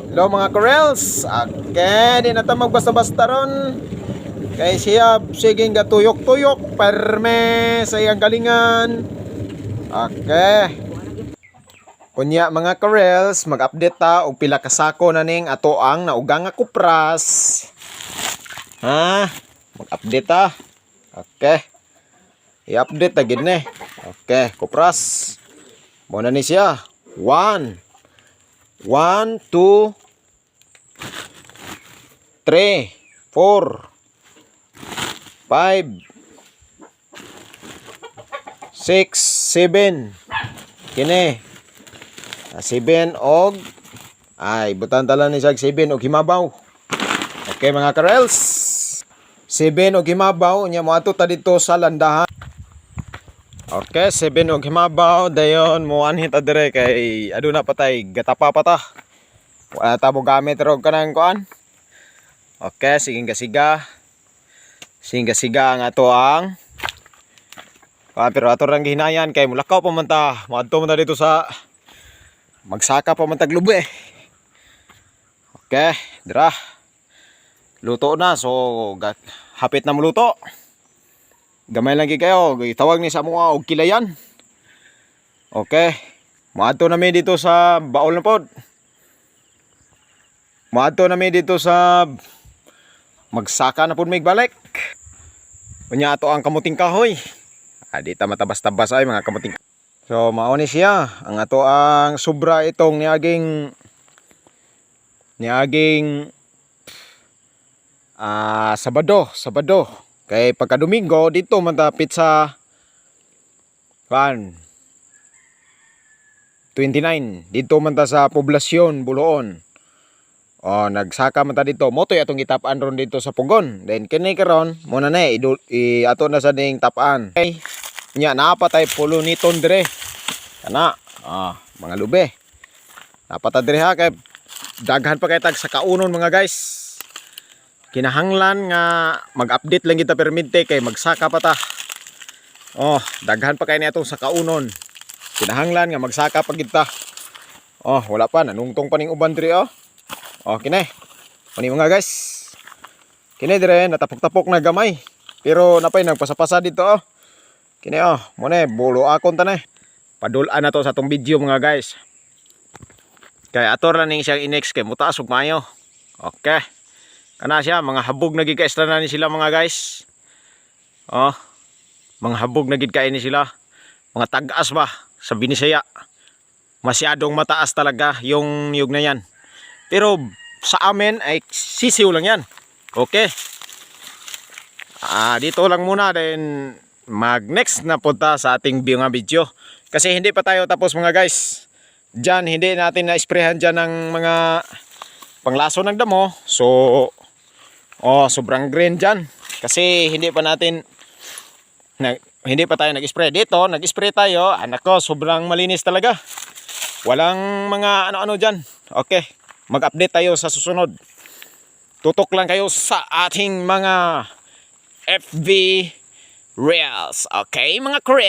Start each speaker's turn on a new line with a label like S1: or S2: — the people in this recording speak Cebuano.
S1: Hello, mga Corels. Okay, di na ta magbasta-basta ron. Kay siya sige nga tuyok-tuyok perme sa iyang galingan. Okay. Unya, mga Corels, mag-update ta og pila ka sako na ning ato ang naugang nga kupras. Ha? Mag-update ta. Okay. I-update ta gid ni. Okay, kupras. Mo na ni siya. 1 1 2 3 4 5 6 7 kini. 7 og ay butan tala ni siya 7 og himabaw. Okay, mga karels. 7 og himabaw. Nya moadto ta dito sa landahan. Okay, 7 og himabaw, dayon mo anhi ta dire kay aduna pa tay gatapa pa ta. Wala ta mo gamit rog kanang kuan. Okay, sige gasiga. Sige gasiga ang ato ang kuan, pero ato rang gihinayan kay mulakaw pa man ta. Moadto man ta dito sa magsaka pa man tag lube. Okay, dira. Luto na, so hapit na muluto. Gamay lang gid kayo, itawag ni sa mga og kilayan. Okay. Moadto na mi dito sa baol na pod. Moadto na mi dito sa magsaka na pod mig balik. Unya ato ang kamuting kahoy. Ah, di ta matabas-tabas ay mga kamuting. So mao ni siya ang ato ang sobra itong niaging Sabado, Sabado. Kay pagka Domingo dito man ta sa kan 29 dito man ta sa poblasyon Buloon. Oh, nagsaka man ta dito. Motoy atong gitap-an ron dito sa Pugon. Then kini karon mo na na i ato na sa ning tap-an. Okay. Nya naa pa tay pulo niton dire. Kana, mga lube. Naa pa ta dire ha, kay daghan pa kay tag sa kaunon, mga guys. Kinahanglan nga mag-update lang kita perminte kay magsaka pa ta. Oh, daghan pa kay ni atong sa kaunon. Kinahanglan nga magsaka pa kita. Oh, wala pa, nanungtong pa ning uban diri oh. Oh, kini. Ani, mga guys. Kini dire natapok-tapok na gamay. Pero napay nagpasapasa dito oh. Kini oh, mo na bulo akon ta na. Padul-an na to sa atong video, mga guys. Kay ato ra ning siyang inex kay mutaas ug maayo. Okay. Kana siya, mga habog na gid na ni sila, mga guys. Oh. Mga habog na gid kay ni sila. Mga tag-as ba sa Binisaya. Masyadong mataas talaga yung niyog na yan. Pero sa amin ay sisiw lang yan. Okay. Ah, dito lang muna, then mag next na punta sa ating mga video. Kasi hindi pa tayo tapos, mga guys. Diyan hindi natin na-sprayhan diyan ng mga panglaso ng damo. So oh, sobrang green diyan. Kasi hindi pa tayo nag-spray dito, nag-spray tayo. Anak ko, sobrang malinis talaga. Walang mga ano-ano diyan. Okay, mag-update tayo sa susunod. Tutok lang kayo sa ating mga FB Reels. Okay, mga Korea.